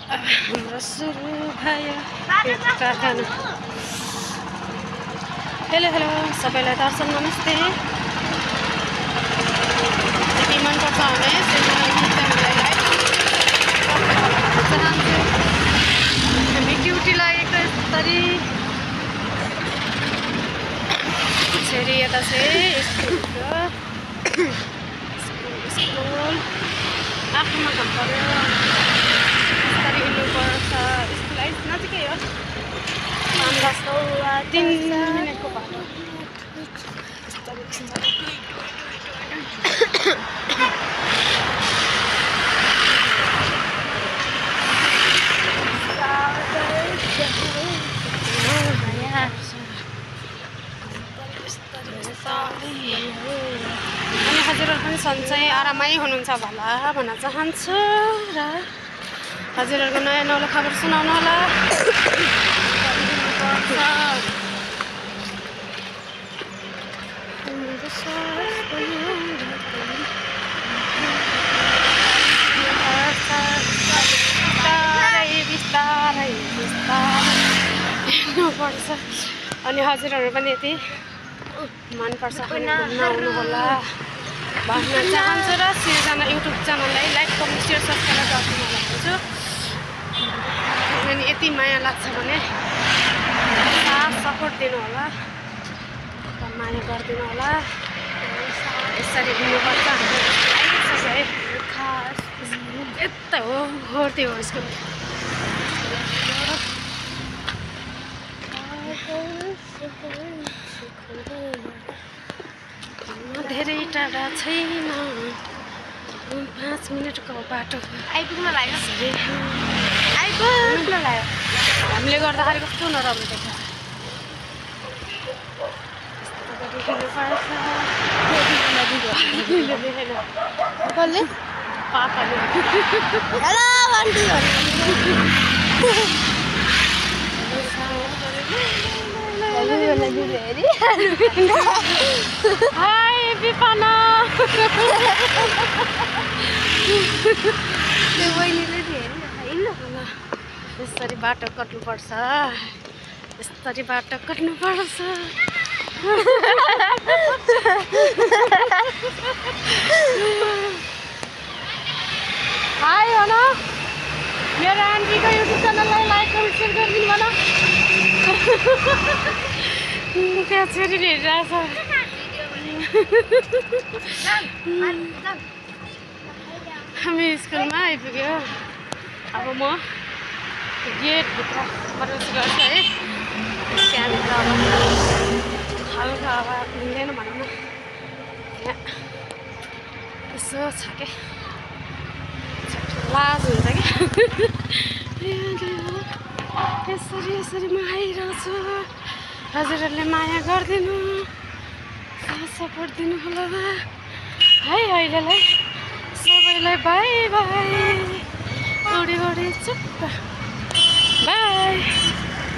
हाम्रो सुरु भयो कारखाना। हेलो हेलो सबैलाई दर्शन नमस्ते। यदि मनपर्छ भने चाहन्छु हामी ड्युटी लागेको यसरी छोरी यता चाहिँ स्कुल आफूमा काम पर्यो यसरी हिँड्नुपर्छ। स्कुल आइस नजिकै हो 3 मिनटको बाटो। अनि हजुरहरू पनि सन्चै आरामै हुनुहुन्छ होला भन्न चाहन्छु र हजुरहरूको नयाँ नौलो खबर सुनाउनु होला। बिस्तारै हिँड्नुपर्छ। अनि हजुरहरू पनि यति मनपर्छ भने घुम्न आउनु होला भन्न चाहन्छु र सिर्जना युट्युब च्यानललाई लाइक कमेन्ट सेयर सब्सक्राइब गर्नु भन्छु। अनि यति माया लाग्छ भने साथ सपोर्ट दिनु होला, माया गरिदिनु होला। यसरी हिँड्नुपर्छ है। यता हो त्यो स्कुल। धेरै टाढा छैन 5 मिनटको बाटो आइपुग्न लाग्यो। हामीले गर्दाखेरि कस्तो नराम्रो देख्छ। कसले पापाले हेलो आन्टी हाय बिपाना यसरी बाटो कट्नुपर्छ, यसरी बाटो कट्नुपर्छ। हाय भन मेरो आन्टीको युट्युब च्यानललाई लाइक कमेन्ट सेयर गरिदिनु भन। त्यहाँ छोरीले हेरिरहेछ। हामी स्कुलमा आइपुग्यो। अब म गेटभित्र प्रवेश गर्छु है। त्यहाँभित्र अब हल्का अब हिँड्दैन भनौँ न, यहाँ यसो छ क्या लाज हुन्छ क्या। यसरी म आइरहेछु। हजुरहरूले माया गरिदिनु, सपोर्ट दिनु होला है। अहिलेलाई सबैलाई बाई बाई। उडी चुप्प बाई।